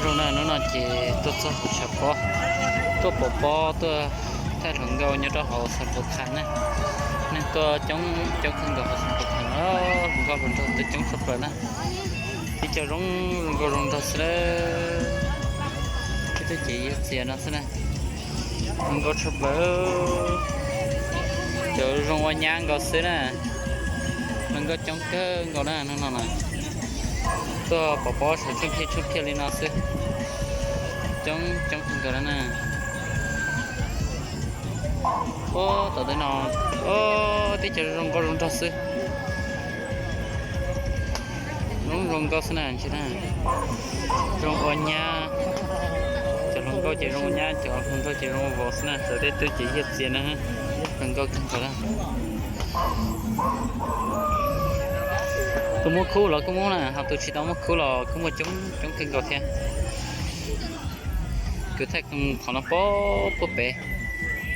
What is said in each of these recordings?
Zoo na, hnub no ces tuaj txog hauv Xav Pob, tuaj pov pob tuaj thaij hluas nkauj nyob rau hauv Xav Pob Tham na. Neeg tuaj coob coob kawg nkaus hauv Xav Pob Tham na, hluas nkauj hluas nraug tuaj coob tshaj plaws na. Tib co zoo zoo nkauj zoo nraug xwb na, tib tug ces yog txias no xwb na. Zoo nkauj tshaj plaws, cov zoo ua nyab nkaus xwb na. Hluas nkauj coob kawg nkaus na hnub no na. Tuaj pov pob saum tsheej phiaj tsheej phiaj li no xwb, coob coob kawg nkaus na. Ub, tom ntej no, ub, tib co zoo nkauj zoo nraug xwb. Zoo zoo nkauj xwb na, zoo ua nyab. Cov hluas nkauj ces zoo ua nyab, cov hluas nraug ces zoo ua vauv xwb na, txawm tej tug ces yog txias na. Hluas nkauj kawg nkaus na. Tus muaj khub los kuj muaj na, ho tus tsis tau muaj khub los kuj muaj coob coob kawg nkaus thiab. Kuv thaij qhov no puag puag pem,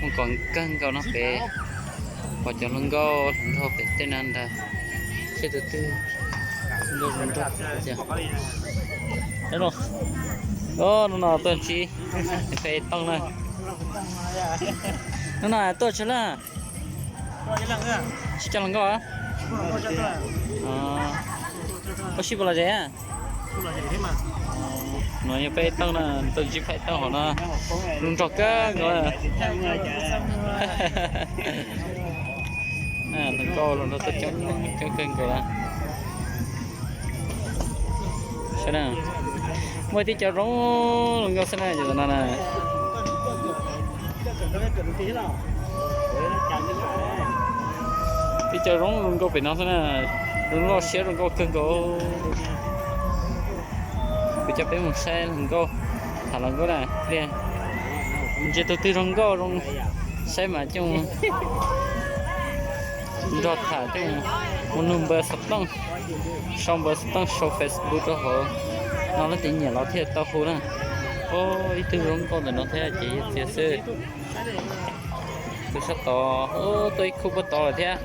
mus kom kawg nkaus no pem, pom cov hluas nkauj hluas nraug pem tej no ntag. Seb tus twg zoo nkauj zoo nraug. Hnub no tuaj ntsib peb tooj na. Hnub no tuaj tsawg leej? Sib coj hluas nkauj. Ua sib puas los zes? No yog peb tooj na, tuaj ntsib peb tooj hauv no. Zoo nraug kawg nkaus. Hluas nkauj hluas nraug tuaj coob coob kawg nkaus na. Saib na, muaj tib co zoo hluas nkauj xwb na, no na. Tib co zoo zoo nkauj pem no xwb na, zoo nkauj siab zoo nkauj kawg nkaus. Kuv coj peb mus saib hluas nkauj, tham hluas nkauj na. Ntsia tus twg zoo nkauj zoo saib mas coj nrog tham coj mus nug npawb xov tooj, sau npawb xov tooj sau Facebook rau hauv no, leej twg nyiam los thiaj tau hu na. Ub, ib tug zoo nkauj ntawm no thiab ces yog txias xwb. Tus sab tod, ub, tuaj ib khub puag tod lawm thiab.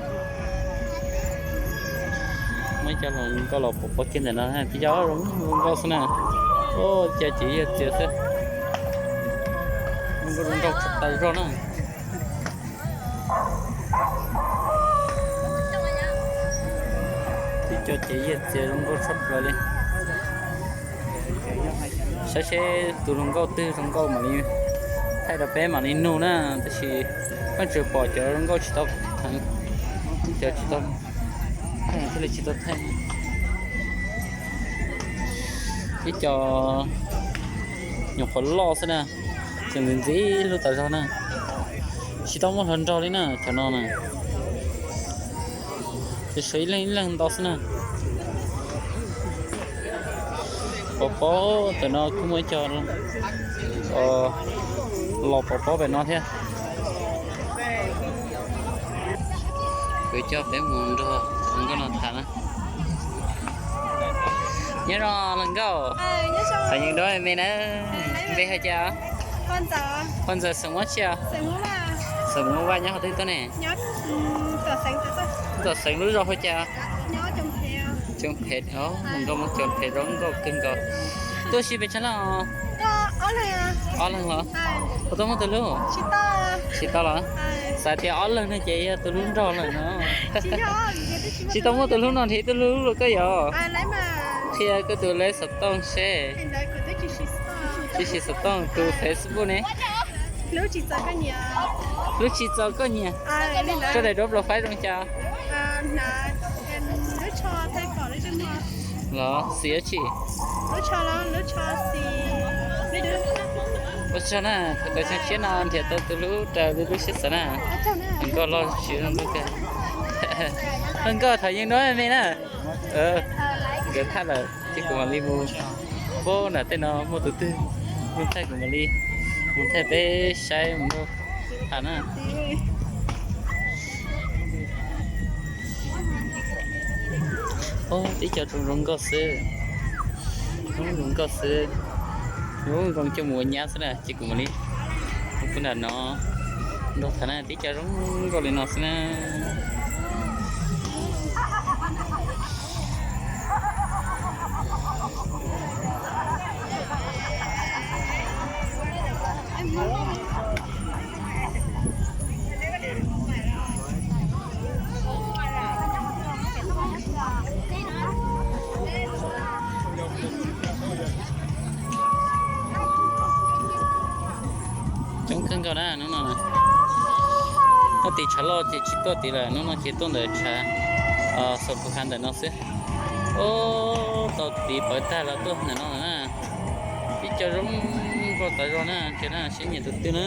Muaj ib co hluas nkauj los pov pob kiag ntawm no, tib co zoo nkauj xwb na. Ub, tib co ces yog txias xwb. Zoo nkauj zoo nraug tshaj plaws zog na. Tib co ces yog txias zoo nkauj tshaj plaws li. Saib seb tus hluas nkauj twg zoo nkauj mam li thaij rau peb mam li nug na, tab sis pheej tsuas pom cov zoo nkauj tsis tau, cov tsis tau, thiaj li tsis tau thaij. Ib co nyuam qhuav loj xwb na, tseem ntxim ntxim hlub tas zog na, tsis tau muaj hluas nraug li na cov no na. Ces sawv ib leeg ib leeg ntau xwb na. Pov pob tam no kuj muaj ib co los pov pob pem no thiab. Kuv coj peb mus nrog hluas nkauj no tham na. Nyob zoo hluas nkauj, thov yeem dua me na, npe hu cas? Phoj Ntxawm xeem Mob tsi os? Xeem Mob Vaj, nyob qhov twg tuaj ne? Tuam Xeev lub zos hu cas? Coom Phem, mus nkauj muab Coom Phem zoo nkauj kawg nkaus. Tuaj sib pes tsawg leej? Ob leeg los? Puas tau muaj tus hlub? Tsis tau los? Xav tias ob leeg no ces yog tus hlub nrog lawm no. Tsis tau muaj tus hlub no nrhiav tus hlub los koj yog? Qhia koj tus lej xov tooj seb. Tsis siv xov tooj, tus Facebook ne? Hlub tsis txaus koj nyiam. Tso daim duab profile zoo cas? Los xis dab tsi? Ua tsaug na, thaum tau xyoo tshiab no nrhiav tau tus hlub raws li lub siab xav na. Nkauj loj siab zoo nkauj kawg. Nkauj thov yeem dua me na. Nkawd thaij lawm ces kuv mam li mus. Puag nram tej no muaj tus twg mus thaij kuv mam li mus thaij peb saib mus nrog tham na. Ub, tib co zoo zoo nkauj xwb. Zoo zoo nkauj xwb. Zoo zoo coj mus ua nyab xwb na, ces kuv mam li mus puag nram no nrog tham na, tib co zoo nkauj li no xwb na. Kawg nkaus na hnub no. Tuaj tim tshav loj ces tsis tuaj tid lawm, hnub no ces tuaj ntawm tshav Xos Pus Khas ntawm no xwb. Ub, tau tid pawv tag los tuaj ntawm no na. Ib co zoo nkauj tas zog na, ces na sib nyiam tus twg na.